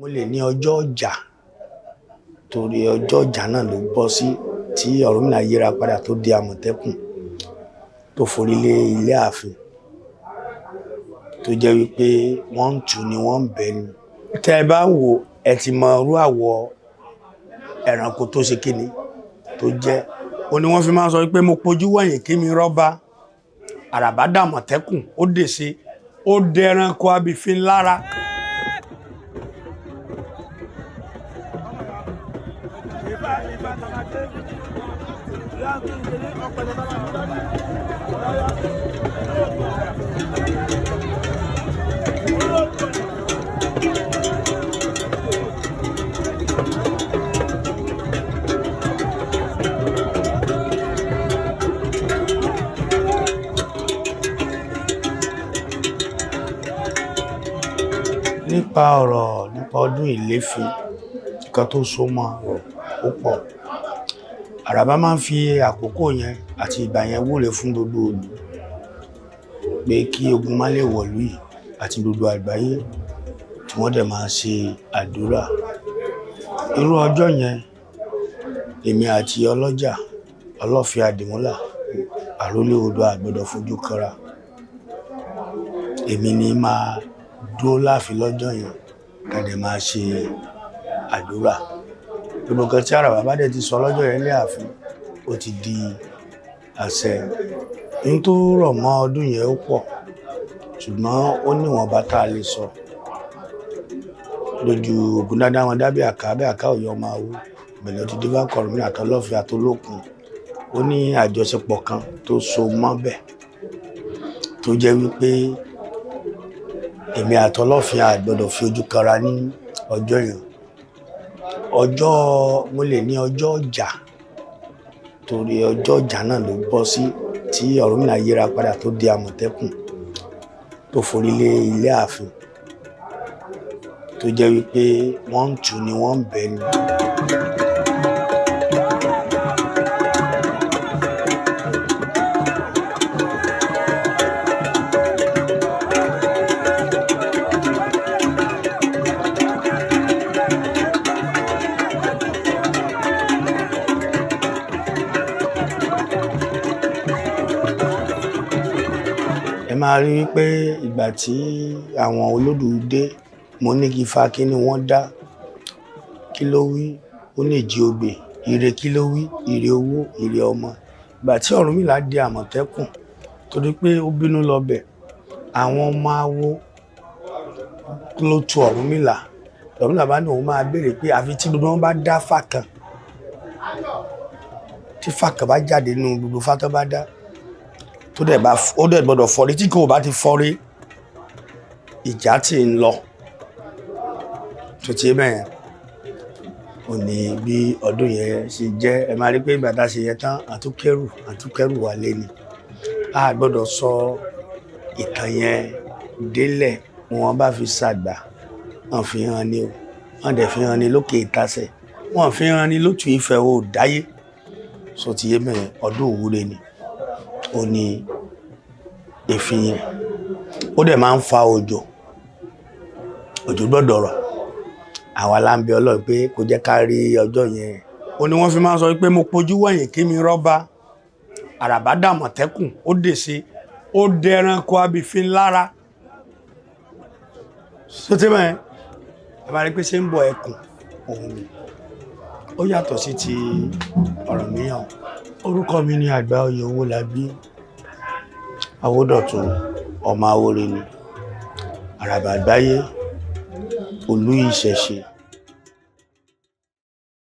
Mo lè ní ọjọ́ ọjà, torí ọjọ́ ọjà náà ló bọ́ sí tí Ọ̀rúnmìlà yíra padà tó di Àmọ̀tẹ́kùn tó forí lé ilé ààfin, tó jẹ́ wípé wọ́n ń tù ni wọ́n ń bẹ̀ ni. Tẹ́ ẹ bá wò, ẹ ti mọ irú àwọ̀ ẹranko tó ṣe kíni tó jẹ́. Ó ní wọ́n fi máa ń sọ wípé mo pojú wẹ̀yìn kí mi rọ́bà, àràbá dàmọ̀tẹ́kùn, ó dèṣe, ó dẹranko abìfín lára. Nípa ọ̀rọ̀ nípa ọdún Ìléfin, nǹkan tó so mọ́ ọ̀rọ̀ ó pọ̀. Àràbá máa ń fi àkókò yẹn àti ìgbà yẹn wúre fún gbogbo ìlú pé kí ogun má lè wọ̀lú yìí àti gbogbo àgbáyé, tí wọ́n dẹ̀ máa ṣe àdúrà. Irú ọjọ́ yẹn, èmi àti ọlọ́jà Ọlọ́fin Àdìmúlà, àrólé odò àgbọ̀dọ̀ fojú kanra. Èmi ni máa dúró láàfin lọ́jọ́ yẹn ká dẹ̀ máa ṣe àdúrà. Gbogbo nǹkan tí àràbá bá dẹ̀ ti sọ lọ́jọ́ yẹn ní ààfin, ó ti di àṣẹ. Ohun tó rọ̀ mọ́ ọdún yẹn ó pọ̀, ṣùgbọ́n ó níwọ̀nba tá a lè sọ. Lójú Ògún dáadáa wọn dábìí àká, bí àká ò yọ máa wú. Ìbẹ̀lẹ̀ ti dífá kọ̀rọ̀ àti Ọlọ́fin àtolókun. Ó ní àjọṣepọ̀ kan tó so mọ́ bẹ́ẹ̀, tó jẹ́ wípé èmi àti Ọlọ́fin a gbọdọ̀ fi ojú kanra ní ọjọ́ yẹn. Ọjọ́, mo lè ní ọjọ́ ọjà, torí ọjọ́ ọjà náà ló bọ́ sí tí Ọ̀rúnmìlà yíra padà tó di Àmọ̀tẹ́kùn tó forí lé ilé ààfin, tó jẹ́ wípé wọ́n ń tù ni wọ́n ń bẹ̀ ni. Ẹ máa rí i pé ìgbà tí àwọn olódù dé, mo ní kí ifá kí ni wọ́n dá, kí ló wí, ó ní ìjì ogbè, ire kí ló wí, ire owó, ire ọmọ. Ìgbà tí Ọ̀rúnmìlà di Àmọ̀tẹ́kùn, torí pé ó bínú lọ bẹ̀, àwọn ọmọ awo ló tu Ọ̀rúnmìlà. Ọ̀rúnmìlà bá ní òun máa béèrè pé àfi tí gbogbo wọn bá dá fà kan, tí fà kan bá jáde nínú gbogbo fà tó bá dá, tó dẹ̀ bá ó dẹ̀ gbọdọ̀ fọ́rí, tí kò bá ti fọ́rí, ìjà tí ń lọ. Tó ti bẹ́ẹ̀, ò ní bí ọdún yẹn ṣe jẹ́. Ẹ máa rí pé ìgbà tá a ṣe yẹn tán, àtúnkẹ́rù, àtúnkẹ́rù wálé ni. A gbọdọ̀ sọ ìtàn yẹn délẹ̀. Wọ́n bá fi ṣàgbà, wọ́n fi hàn ní o, wọ́n dẹ̀ fi hàn ní lókè ìtasẹ̀, wọ́n fi hàn ní lótú ìfẹ́ o dáyé. So ti yé bẹ́ẹ̀, ọdún òwúre ni. Ó ní èéfín yẹn. Ó dẹ̀ máa ń fa òjò. Òjò gbọdọ̀ rọ̀. Àwa la ń bẹ Ọlọ́run pé kó jẹ́ ká rí ọjọ́ yẹn. Ó ní wọ́n fi máa ń sọ wípé mo pojú wẹ̀yìn kí mi rọ́bà, àràbá dàmọ̀tẹ́kùn, ó dèṣe, ó dẹranko abìfín lára. So ti bẹ́ẹ̀, ẹ máa rí pé ṣé ń bọ̀ ẹkùn òun ni. Ó yàtọ̀ sí ti Ọ̀rànmíyàn. Orúkọ mi ni Àgbàoyè Owólabí Awódọ̀tun, ọmọ Awóre ni, Àràbà Àgbáyé, Olú Ìṣẹ̀ṣe.